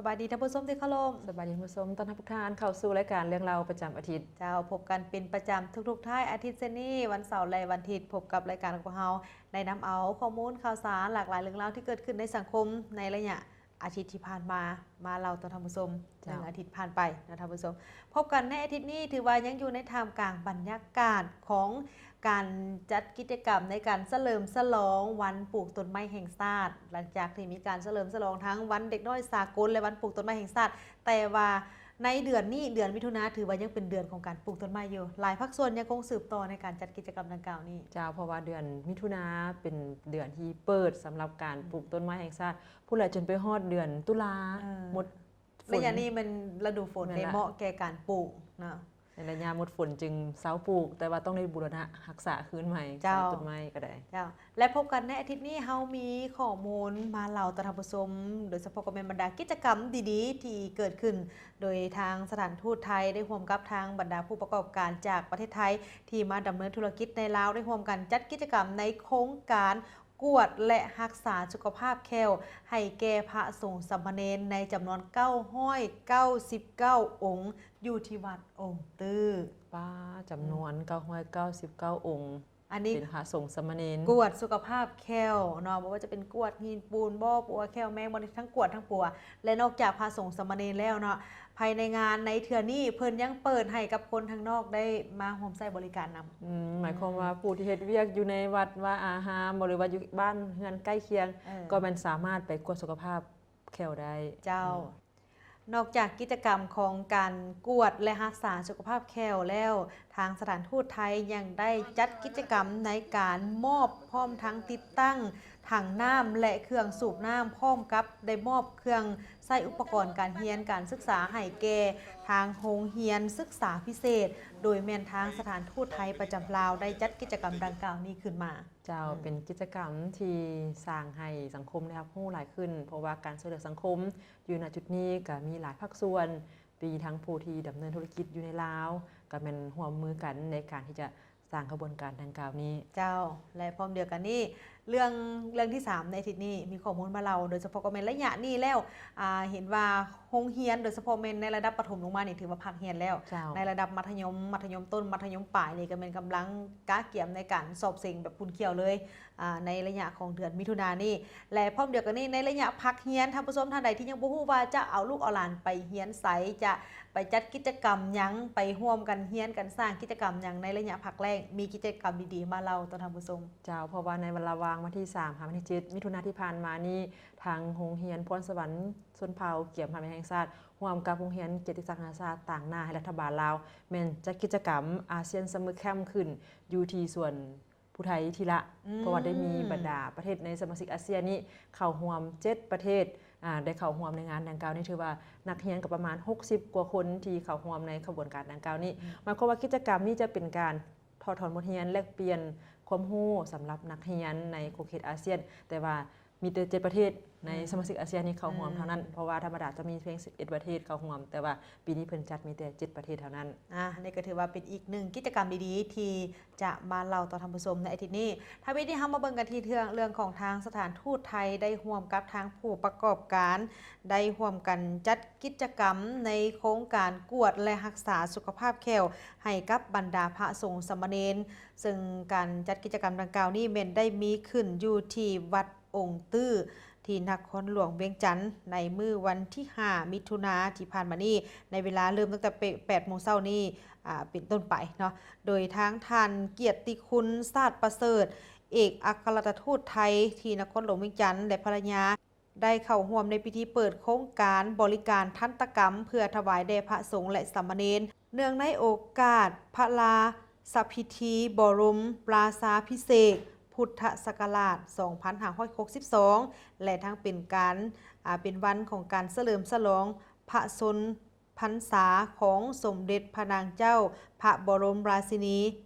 ສະບາຍດີທ່ານຜູ້ຊົມທີ່ເຄົາລົບ. ສະບາຍດີທ່ານຜູ້ຊົມ, ຕ້ອນຮັບທຸກທ່ານເຂົ້າສູ່ລາຍການເລື່ອງເລົ່າປະຈຳອາທິດ. ເຈົ້າ, ພົບກັນເປັນປະຈຳທຸກໆທ້າຍອາທິດເຊັ່ນນີ້, ວັນເສົາ ແລະ ວັນທິດ, ພົບກັບລາຍການຂອງເຮົາ ໄດ້ນຳເອົາຂໍ້ມູນຂ່າວສານຫຼາກຫຼາຍເລື່ອງລາວທີ່ເກີດຂຶ້ນໃນສັງຄົມໃນໄລຍະອາທິດທີ່ຜ່ານມາ ມາເລົ່າຕໍ່ທ່ານຜູ້ຊົມ. ເຈົ້າ. ໜຶ່ງອາທິດຜ່ານໄປເນາະທ່ານຜູ້ຊົມ, ພົບກັນໃນອາທິດນີ້ຖືວ່າຍັງຢູ່ໃນທ່າມກາງບັນຍາກາດຂອງການຈັດກິດຈະກຳໃນການສະເຫຼີມສະຫຼອງວັນປູກຕົ້ນໄມ້ແຫ່ງຊາດ, ຫຼັງຈາກທີ່ມີການສະເຫຼີມສະຫຼອງທັງວັນເດັກນ້ອຍສາກົນ ແລະ ວັນປູກຕົ້ນໄມ້ແຫ່ງຊາດ, ແຕ່ວ່າໃນເດືອນນີ້ ເດືອນມິຖຸນາ ຖືວ່າຍັງເປັນເດືອນຂອງການປູກຕົ້ນໄມ້ຢູ່, ຫຼາຍພາກສ່ວນຍັງຄົງສືບຕໍ່ໃນການຈັດກິດຈະກຳດັ່ງກ່າວນີ້. ເຈົ້າ, ເພາະວ່າເດືອນມິຖຸນາເປັນເດືອນທີ່ເປີດສຳລັບການ ອືມ ປູກຕົ້ນໄມ້ແຫ່ງຊາດ, ພຸ້ນແຫຼະ ຈົນໄປຮອດເດືອນຕຸລາ ເອີ ໝົດຝົນ. ໄລຍະນີ້ແມ່ນລະດູຝົນ ແມ່ນລະ ເໝາະແກ່ການປູກເນາະ. ໃນໄລຍະໝົດຝົນຈຶ່ງເຊົາປູກ, ແຕ່ວ່າຕ້ອງໄດ້ບູລະນະຮັກສາຄືນໃໝ່. ເຈົ້າ. ຕົ້ນໄມ້ກໍໄດ້. ເຈົ້າ. ແລະ ພົບກັນໃນອາທິດນີ້, ເຮົາມີຂໍ້ມູນມາເລົ່າຕໍ່ທ່ານຜູ້ຊົມ, ໂດຍສະເພາະກໍແມ່ນບັນດາກິດຈະກຳດີໆທີ່ເກີດຂຶ້ນ ໂດຍທາງສະຖານທູດໄທໄດ້ຮ່ວມກັບທາງບັນດາຜູ້ປະກອບການຈາກປະເທດໄທ ທີ່ມາດຳເນີນທຸລະກິດໃນລາວ ໄດ້ຮ່ວມກັນຈັດກິດຈະກຳໃນໂຄງການ ກວດ ແລະ ຮັກສາສຸຂະພາບແຂ້ວໃຫ້ແກ່ພະສົງສາມະເນນໃນຈຳນວນເກົ້າຮ້ອຍເກົ້າສິບເກົ້າອົງ ຢູ່ທີ່ວັດອົງຕື້. ປ້າ, ຈຳນວນ ອືມ ເກົ້າຮ້ອຍເກົ້າສິບເກົ້າອົງ. ອັນນີ້ເປັນພະສົງສາມະເນນກວດສຸຂະພາບແຂ້ວເນາະ, ບໍ່ວ່າຈະເປັນກວດຫີນປູນບໍ ປົວແຂ້ວແມງ ບໍ່ ທັງກວດທັງປົວ. ແລະ ນອກຈາກພະສົງສາມະເນນແລ້ວເນາະ, ພາຍໃນງານໃນເທື່ອນີ້ ເພິ່ນຍັງເປີດໃຫ້ກັບຄົນທາງນອກໄດ້ມາຮ່ວມໃຊ້ບໍລິການນຳ. ອືມ, ໝາຍຄວາມວ່າ ອືມ ຜູ້ທີ່ເຮັດວຽກຢູ່ໃນວັດວາອາຮາມ ຫຼືວ່າຢູ່ບ້ານເຮືອນໃກ້ຄຽງ ເອີ ກໍແມ່ນສາມາດໄປກວດສຸຂະພາບແຂ້ວໄດ້. ເຈົ້າ. ອືມ. ນອກຈາກກິດຈະກຳຂອງການກວດ ແລະ ຮັກສາສຸຂະພາບແຂ້ວແລ້ວ, ທາງສະຖານທູດໄທຍັງໄດ້ຈັດກິດຈະກຳໃນການມອບ ພ້ອມທັງຕິດຕັ້ງຖັງນ້ຳ ແລະ ເຄື່ອງສູບນ້ຳ, ພ້ອມກັບໄດ້ມອບເຄື່ອງໃຊ້ອຸປະກອນການຮຽນການສຶກສາໃຫ້ແກ່ທາງໂຮງຮຽນສຶກສາພິເສດ, ໂດຍແມ່ນທາງສະຖານທູດໄທປະຈຳລາວໄດ້ຈັດກິດຈະກຳດັ່ງກ່າວນີ້ຂຶ້ນມາ. ເຈົ້າ, ອືມ ເປັນກິດຈະກຳທີ່ສ້າງໃຫ້ສັງຄົມໄດ້ຮັບຮູ້ຫຼາຍຂຶ້ນ, ເພາະວ່າການຊ່ວຍເຫຼືອສັງຄົມຢູ່ ນະ ຈຸດນີ້ກໍມີຫຼາຍພາກສ່ວນ, ມີທັງຜູ້ທີ່ດຳເນີນທຸລະກິດຢູ່ໃນລາວ ກໍແມ່ນຮ່ວມມືກັນໃນການທີ່ຈະສ້າງຂະບວນການດັ່ງກ່າວນີ້. ເຈົ້າ, ແລະ ພ້ອມດຽວກັນນີ້ ເລື່ອງ ເລື່ອງທີສາມໃນອາທິດນີ້ມີຂໍ້ມູນມາເລົ່າ, ໂດຍສະເພາະກໍແມ່ນໄລຍະນີ້ແລ້ວ, ອ່າ, ເຫັນວ່າໂຮງຮຽນ ໂດຍສະເພາະແມ່ນໃນລະດັບປະຖົມລົງມານີ້ ຖືວ່າພັກຮຽນແລ້ວ. ເຈົ້າ. ໃນລະດັບມັດທະຍົມ, ມັດທະຍົມຕົ້ນ, ມັດທະຍົມປາຍນີ້ ກໍແມ່ນກຳລັງກະກຽມໃນການສອບເສັງແບບຂຸ້ນຂ້ຽວເລີຍ. ອ່າ ໃນໄລຍະຂອງເດືອນມິຖຸນານີ້ ແລະ ພ້ອມດຽວກັນນີ້ ໃນໄລຍະພັກຮຽນ, ທ່ານຜູ້ຊົມທ່ານໃດທີ່ຍັງບໍ່ຮູ້ວ່າຈະເອົາລູກເອົາຫຼານໄປຮຽນໃສ, ຈະໄປຈັດກິດຈະກຳຫຍັງ, ໄປຮ່ວມກັນຮຽນກັນສ້າງກິດຈະກຳຫຍັງໃນໄລຍະພັກແລ້ງ, ມີກິດຈະກຳດີໆມາເລົ່າຕໍ່ທ່ານຜູ້ຊົມ. ເຈົ້າ, ເພາະວ່າໃນວັນລະຫວ່າງວັນທີສາມຫາວັນທີເຈັດມິຖຸນາທີ່ຜ່ານມານີ້, ທາງໂຮງຮຽນພອນສະຫວັນຊົນເຜົ່າກຽມພາແມ່ແຫ່ງຊາດ ຮ່ວມກັບໂຮງຮຽນກຽດຕິສັກນາຊາດ ຕາງໜ້າໃຫ້ລັດຖະບານລາວ ແມ່ນຈັດກິດຈະກຳອາຊຽນຊັມເມີແຄມຂຶ້ນ ຢູ່ທີ່ສວນ ຜູ້ໄທທີລະ ອືມ ເພາະວ່າໄດ້ມີບັນດາປະເທດໃນສະມາຊິກອາຊຽນນີ້ເຂົ້າຮ່ວມເຈັດປະເທດ ອ່າ ໄດ້ເຂົ້າຮ່ວມໃນງານດັ່ງກ່າວນີ້. ຖືວ່ານັກຮຽນກໍປະມານຫົກສິບກວ່າຄົນທີ່ເຂົ້າຮ່ວມໃນຂະບວນການດັ່ງກ່າວນີ້. ອືມ ໝາຍຄວາມວ່າກິດຈະກຳນີ້ຈະເປັນການຖອດຖອນບົດຮຽນ ແລກປ່ຽນຄວາມຮູ້ສຳລັບນັກຮຽນໃນຂົງເຂດອາຊຽນ, ແຕ່ວ່າ ມີແຕ່ເຈັດປະເທດໃນ ອືມ ສະມາຊິກອາຊຽນນີ້ເຂົ້າຮ່ວມ ອືມ ເທົ່ານັ້ນ, ເພາະວ່າທຳມະດາຈະມີພຽງສິບເອັດປະເທດເຂົ້າຮ່ວມ, ແຕ່ວ່າປີນີ້ເພິ່ນຈັດມີແຕ່ເຈັດປະເທດເທົ່ານັ້ນ. ອ່າ ນີ້ກໍຖືວ່າເປັນອີກໜຶ່ງກິດຈະກຳດີໆ ທີ່ຈະມາເລົ່າຕໍ່ທ່ານຜູ້ຊົມໃນອາທິດນີ້. ທຳອິດນີ້ເຮົາມາເບິ່ງກັນທີ່ເລື່ອງ ເລື່ອງຂອງທາງສະຖານທູດໄທໄດ້ຮ່ວມກັບທາງຜູ້ປະກອບການ ໄດ້ຮ່ວມກັນຈັດກິດຈະກຳໃນໂຄງການກວດ ແລະ ຮັກສາສຸຂະພາບແຂ້ວໃຫ້ກັບບັນດາພະສົງສາມະເນນ, ເຊິ່ງການຈັດກິດຈະກຳດັ່ງກ່າວນີ້ແມ່ນໄດ້ມີຂຶ້ນຢູ່ທີ່ວັດ ອົງຕື້ ທີ່ນະຄອນຫຼວງວຽງຈັນ ໃນມື້ວັນທີຫ້າ ມິຖຸນາທີ່ຜ່ານມານີ້ ໃນເວລາເລີ່ມຕັ້ງແຕ່ ແປດໂມງເຊົ້ານີ້ ອາ ເປັນຕົ້ນໄປເນາະ, ໂດຍທາງທ່ານກຽດຕິຄຸນ ຊາດປະເສີດ ເອກອັກຄະລັດຖະທູດໄທທີ່ນະຄອນຫຼວງວຽງຈັນ ແລະ ພະລະຍາ ໄດ້ເຂົ້າຮ່ວມໃນພິທີເປີດໂຄງການບໍລິການທັນຕະກຳ ເພື່ອຖວາຍແດ່ພະສົງ ແລະ ສາມະເນນ ເນື່ອງໃນໂອກາດພະລາຊະພິທີບໍລົມລາຊາພິເສກ ພຸດທະສັກກະລາດສອງພັນຫ້າຮ້ອຍຫົກສິບສອງ ແລະ ທັງເປັນການ ອາ ເປັນວັນຂອງການສະເຫຼີມສະຫຼອງພະຊົນພັນສາຂອງສົມເດັດພະນາງເຈົ້າພະບໍລົມລາຊິນີ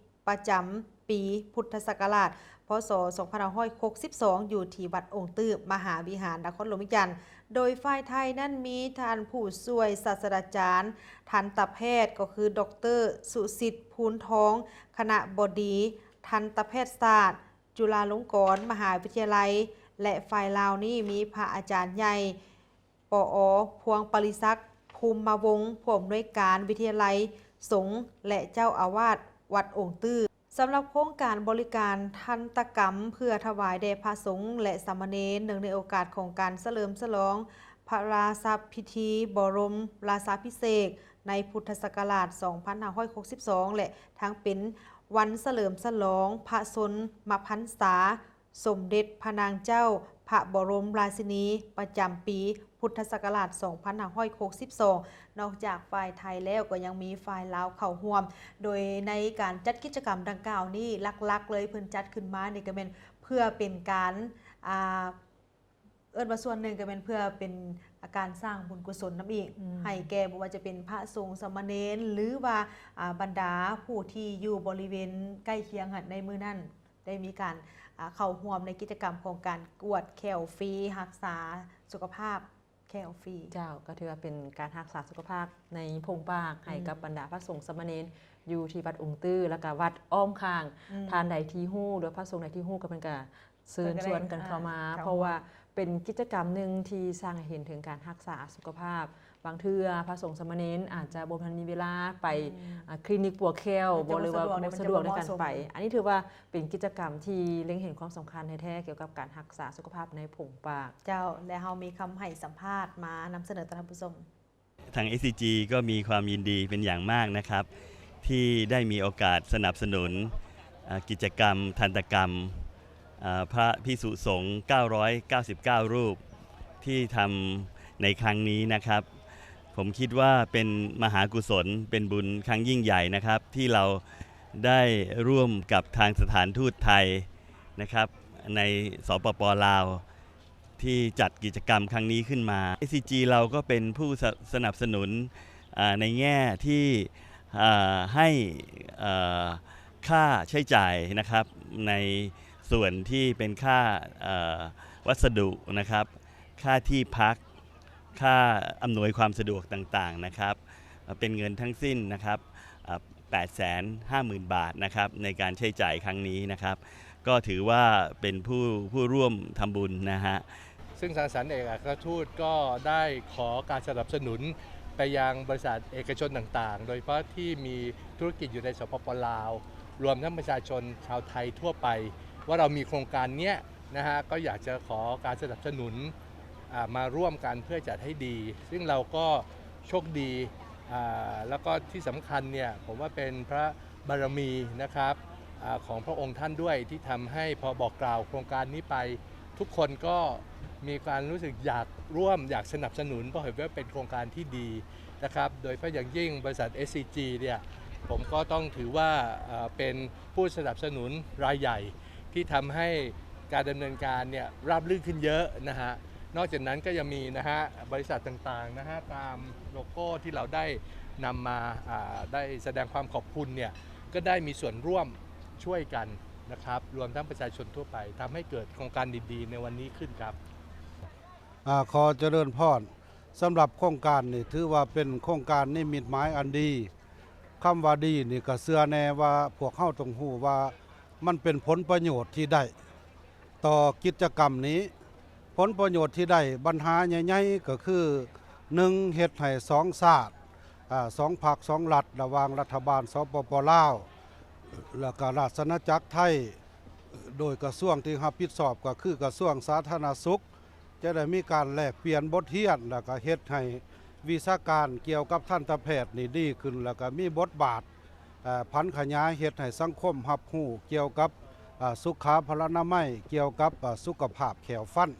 ປະຈຳປີພຸດທະສັກກະລາດ ພ.ສ. ສອງພັນຫ້າຮ້ອຍຫົກສິບສອງ ຢູ່ທີ່ວັດອົງຕື້ມະຫາວິຫານ ນະຄອນຫຼວງວຽງຈັນ. ໂດຍຝ່າຍໄທນັ້ນມີທ່ານຜູ້ຊ່ວຍສາດສະດາຈານທັນຕະແພດ ກໍຄື ດອກເຕີ ສຸສິດ ພູນທອງ ຄະນະບໍດີທັນຕະແພດສາດ ຈຸລາລົງກອນມະຫາວິທະຍາໄລ ແລະ ຝ່າຍລາວນີ້ມີພະອາຈານໃຫຍ່ ປອ ພວງປະລິສັກ ພູມມະວົງ ຜູ້ອຳນວຍການວິທະຍາໄລສົງ ແລະ ເຈົ້າອາວາດວັດອົງຕື້. ສຳລັບໂຄງການບໍລິການທັນຕະກຳເພື່ອຖວາຍແດ່ພະສົງ ແລະ ສາມະເນນ ເນື່ອງໃນໂອກາດຂອງການສະເຫຼີມສະຫຼອງພະລາຊະພິທີບໍລົມລາຊາພິເສກໃນພຸດທະສັກກະລາດສອງພັນຫ້າຮ້ອຍຫົກສິບສອງ ແລະ ທັງເປັນວັນສະເຫຼີມສະຫຼອງພະຊົນມະພັນສາ ສົມເດັດພະນາງເຈົ້າພະບໍລົມລາຊິນີ ປະຈຳປີພຸດທະສັກກະລາດສອງພັນຫ້າຮ້ອຍຫົກສິບສອງ. ນອກຈາກຝ່າຍໄທແລ້ວ ກໍຍັງມີຝ່າຍລາວເຂົ້າຮ່ວມ, ໂດຍໃນການຈັດກິດຈະກຳດັ່ງກ່າວນີ້ ຫຼັກໆເລີຍເພິ່ນຈັດຂຶ້ນມານີ້ກໍແມ່ນເພື່ອເປັນການ ອ່າ ເອີ້ນວ່າສ່ວນໜຶ່ງກໍແມ່ນເພື່ອເປັນ ອ່າ ການສ້າງບຸນກຸສົນນຳອີກ ອືມ ໃຫ້ແກ່ບໍ່ວ່າຈະເປັນພະສົງສາມະເນນ ຫຼືວ່າ ອ່າ ບັນດາຜູ້ທີ່ຢູ່ບໍລິເວນໃກ້ຄຽງຫັ້ນ ໃນມື້ນັ້ນ ໄດ້ມີການ ອ່າ ເຂົ້າຮ່ວມໃນກິດຈະກຳຂອງການກວດແຂ້ວຟຣີ ຮັກສາສຸຂະພາບແຂ້ວຟຣີ. ເຈົ້າ ກໍຖືວ່າເປັນການຮັກສາສຸຂະພາບໃນພົງປາກໃຫ້ກັບ ອືມ ບັນດາພະສົງສາມະເນນຢູ່ທີ່ວັດອົງຕື້ ແລ້ວກໍວັດອ້ອມຂ້າງ. ອືມ ທ່ານໃດທີ່ຮູ້ ຫຼືພະສົງໃດທີ່ຮູ້ ກໍເພິ່ນກໍເຊີນຊວນກັນເຂົ້າມາ ເພິ່ນກໍໄດ້ ອ່າ ເຂົ້າຮ່ວມ ເພາະວ່າເປັນກິດຈະກຳໜຶ່ງທີ່ສ້າງໃຫ້ເຫັນເຖິງການຮັກສາສຸຂະພາບ. ບາງເທື່ອພະສົງສາມະເນນອາດຈະບໍ່ທັນມີເວລາໄປ ອືມ ອ່າ ຄລີນິກປົວແຂ້ວ ເພິ່ນຈະບໍ່ ບໍ່ ຫຼືວ່າ ບໍ່ສະດວກ ບໍ່ສະດວກໃນການໄປ. ເພິ່ນຈະບໍ່ສະດວກ ອັນນີ້ຖືວ່າເປັນກິດຈະກຳທີ່ເລັງເຫັນຄວາມສຳຄັນແທ້ໆ ກ່ຽວກັບການຮັກສາສຸຂະພາບໃນຜົງປາກ. ເຈົ້າ ແລະ ເຮົາມີຄຳໃຫ້ສຳພາດມານຳສະເໜີຕໍ່ທ່ານຜູ້ຊົມ. ທາງ ເອສຊີຈີ ກໍມີຄວາມຍິນດີເປັນຢ່າງມາກนะครับ ທີ່ได้มีโอกาสสนับสนุน อ่า กิจกรรมทันตกรรม อ่า พระภิกษุสงฆ์ เก้าร้อยเก้าสิบเก้า รูป ที่ทำในครั้งนี้นะครับ ผมคิดว่าเป็นมหากุศล เป็นบุญครั้งยิ่งใหญ่นะครับ ที่เราได้ร่วมกับทางสถานทูตไทยนะครับ ใน สปป ลาว ที่จัดกิจกรรมครั้งนี้ขึ้นมา เอสซีจี เราก็เป็นผู้ส- สนับสนุน อ่า ในแง่ที่ อ่า ให้ เอ่อ ค่าใช้จ่ายนะครับ ในส่วนที่เป็นค่า เอ่อ วัสดุนะครับ ค่าที่พัก ค่าอำนวยความสะดวกต่างๆนะครับ เป็นเงินทั้งสิ้นนะครับ อ่า แปดแสนห้าหมื่น บาทนะครับ ในการใช้จ่ายครั้งนี้นะครับ ก็ถือว่าเป็นผู้- ผู้ร่วมทำบุญนะฮะ ซึ่งทางสถานเอกอัครราชทูตก็ได้ขอการสนับสนุนไปยังบริษัทเอกชนต่างๆ โดยเฉพาะที่มีธุรกิจอยู่ใน สปป ลาว รวมทั้งประชาชนชาวไทยทั่วไป ว่าเรามีโครงการเนี้ยนะฮะ ก็อยากจะขอการสนับสนุน อ่า มาร่วมกันเพื่อจัดให้ดี ซึ่งเราก็โชคดี อ่า แล้วก็ที่สำคัญเนี่ย ผมว่าเป็นพระบารมีนะครับ อ่า ของพระองค์ท่านด้วย ที่ทำให้พอบอกกล่าวโครงการนี้ไป ทุกคนก็มีการรู้สึกอยากร่วม อยากสนับสนุน เพราะเห็นว่าเป็นโครงการที่ดีนะครับ โดยเฉพาะอย่างยิ่งบริษัท เอสซีจี เนี่ย ผมก็ต้องถือว่า เอ่อ เป็นผู้สนับสนุนรายใหญ่ ที่ทำให้การดำเนินการเนี่ยราบรื่นขึ้นเยอะนะฮะ นอกจากนั้นก็ยังมีนะฮะ บริษัทต่างๆนะฮะ ตามโลโก้ที่เราได้นำมา อ่า ได้แสดงความขอบคุณเนี่ย ก็ได้มีส่วนร่วมช่วยกันนะครับ รวมทั้งประชาชนทั่วไป ทำให้เกิดโครงการดีๆในวันนี้ขึ้นครับ ອ່າ ຂໍຈະເລີນພອນ. ສຳລັບໂຄງການນີ້ ຖືວ່າເປັນໂຄງການນິມິດໝາຍອັນດີ. ຄຳວ່າດີນີ້ກໍເຊື່ອແນ່ວ່າພວກເຮົາຕ້ອງຮູ້ວ່າມັນເປັນຜົນປະໂຫຍດທີ່ໄດ້ຕໍ່ກິດຈະກຳນີ້. ຜົນປະໂຫຍດທີ່ໄດ້ ບັນຫາໃຫຍ່ໆກໍຄື ໜຶ່ງ ເຮັດໃຫ້ສອງຊາດ ອາ ສອງພັກສອງລັດ ລະຫວ່າງລັດຖະບານ ສປປ ລາວ ແລ້ວກໍລາຊະອານາຈັກໄທ ໂດຍກະຊວງທີ່ຮັບຜິດຊອບກໍຄືກະຊວງສາທາລະນະສຸກ ຈະໄດ້ມີການແລກປ່ຽນບົດຮຽນ ແລ້ວກະເຮັດໃຫ້ວິຊາການກ່ຽວກັບທັນຕະແພດນີ້ດີຂຶ້ນ ແລ້ວກະມີບົດບາດ ເອີ ຜັນຂະຫຍາຍ ເຮັດໃຫ້ສັງຄົມຮັບຮູ້ກ່ຽວກັບ ເອີ ສຸຂາພະລານາໄມ ກ່ຽວກັບ ເອີ ສຸຂະພາບແຂ້ວຟັນ.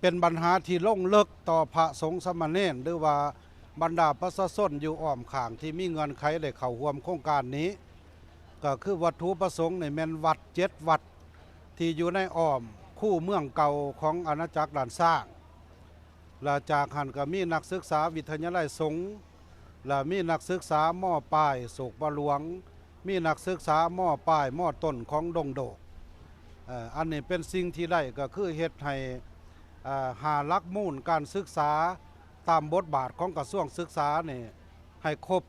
ເປັນບັນຫາທີ່ລົງເລິກຕໍ່ພະສົງສາມະເນນ ຫຼືວ່າບັນດາປະຊາຊົນຢູ່ອ້ອມຂ້າງທີ່ມີເງື່ອນໄຂໄດ້ເຂົ້າຮ່ວມໂຄງການນີ້ ກໍຄືວັດຖຸປະສົງນີ້ແມ່ນວັດເຈັດວັດ ທີ່ຢູ່ໃນອ້ອມຄູເມືອງເກົ່າຂອງອານາຈັກດ່ານຊ້າງ ແລະ ຈາກຫັ້ນກໍມີນັກສຶກສາວິທະຍາໄລສົງ ແລະ ມີນັກສຶກສາ ມ.ປາຍ ໂສກປາຫຼວງ ມີນັກສຶກສາ ມ.ປາຍ ມ.ຕົ້ນ ຂອງດົງໂດກ. ເອີ ອັນນີ້ເປັນສິ່ງທີ່ໄດ້ ກໍຄືເຮັດໃຫ້ ເອີ ຫ້າຫຼັກມູນການສຶກສາຕາມບົດບາດຂອງກະຊວງສຶກສານີ້ໃຫ້ຄົບ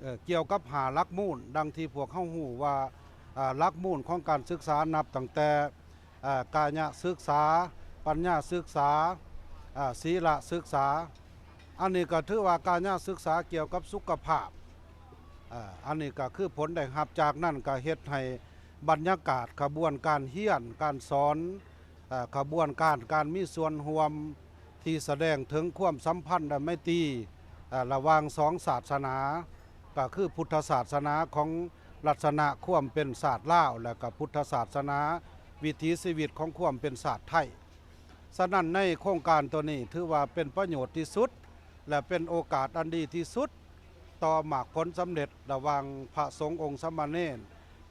ເອີ ກ່ຽວກັບຫ້າຫຼັກມູນ ດັ່ງທີ່ພວກເຮົາຮູ້ວ່າ ອາ ຫຼັກມູນຂອງການສຶກສານັບຕັ້ງແຕ່ ອາ ກາຍະສຶກສາ, ປັນຍາສຶກສາ, ອ່າ ສີລະສຶກສາ. ອັນນີ້ກໍຖືວ່າກາຍະສຶກສາກ່ຽວກັບສຸຂະພາບ. ອ່າ ອັນນີ້ກໍຄືຜົນໄດ້ຮັບຈາກນັ້ນ ກໍເຮັດໃຫ້ບັນຍາກາດຂະບວນການຮຽນການສອນ, ເອີ ຂະບວນການການມີສ່ວນຮ່ວມທີ່ສະແດງເຖິງຄວາມສຳພັນ ແລະ ໄມຕີ ເອີ ລະຫວ່າງສອງສາສະໜາ, ກໍຄືພຸດທະສາສະໜາຂອງລັກສະນະຄວາມເປັນຊາດລາວ ແລະ ກໍພຸດທະສາສະໜາວິຖີຊີວິດຂອງຄວາມເປັນຊາດໄທ. ສະນັ້ນ ໃນໂຄງການໂຕນີ້ຖືວ່າເປັນປະໂຫຍດທີ່ສຸດ ແລະ ເປັນໂອກາດອັນດີທີ່ສຸດຕໍ່ໝາກຜົນສຳເລັດລະຫວ່າງພະສົງອົງສາມະເນນ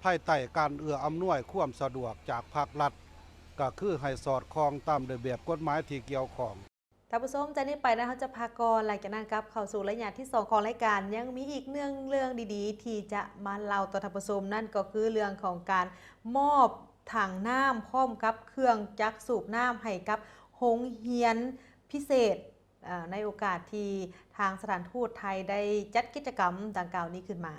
ພາຍໃຕ້ການເອື້ອອຳນວຍຄວາມສະດວກຈາກພາກລັດ, ກໍຄືໃຫ້ສອດຄ່ອງຕາມລະບຽບກົດໝາຍທີ່ກ່ຽວຂ້ອງ. ທ່ານຜູ້ຊົມ, ຈາກນີ້ໄປນະ ເຮົາຈະພັກກ່ອນ, ຫຼັງຈາກນັ້ນກັບເຂົ້າສູ່ໄລຍະທີສອງຂອງລາຍການ. ຍັງມີອີກໜຶ່ງເລື່ອງດີໆທີ່ຈະມາເລົ່າຕໍ່ທ່ານຜູ້ຊົມ, ນັ້ນກໍຄືເລື່ອງຂອງການມອບຖັງນ້ຳພ້ອມກັບເຄື່ອງຈັກສູບນ້ຳໃຫ້ກັບໂຮງຮຽນພິເສດ, ເອີ ໃນໂອກາດທີ່ທາງສະຖານທູດໄທໄດ້ຈັດກິດຈະກຳດັ່ງກ່າວນີ້ຂຶ້ນມາ.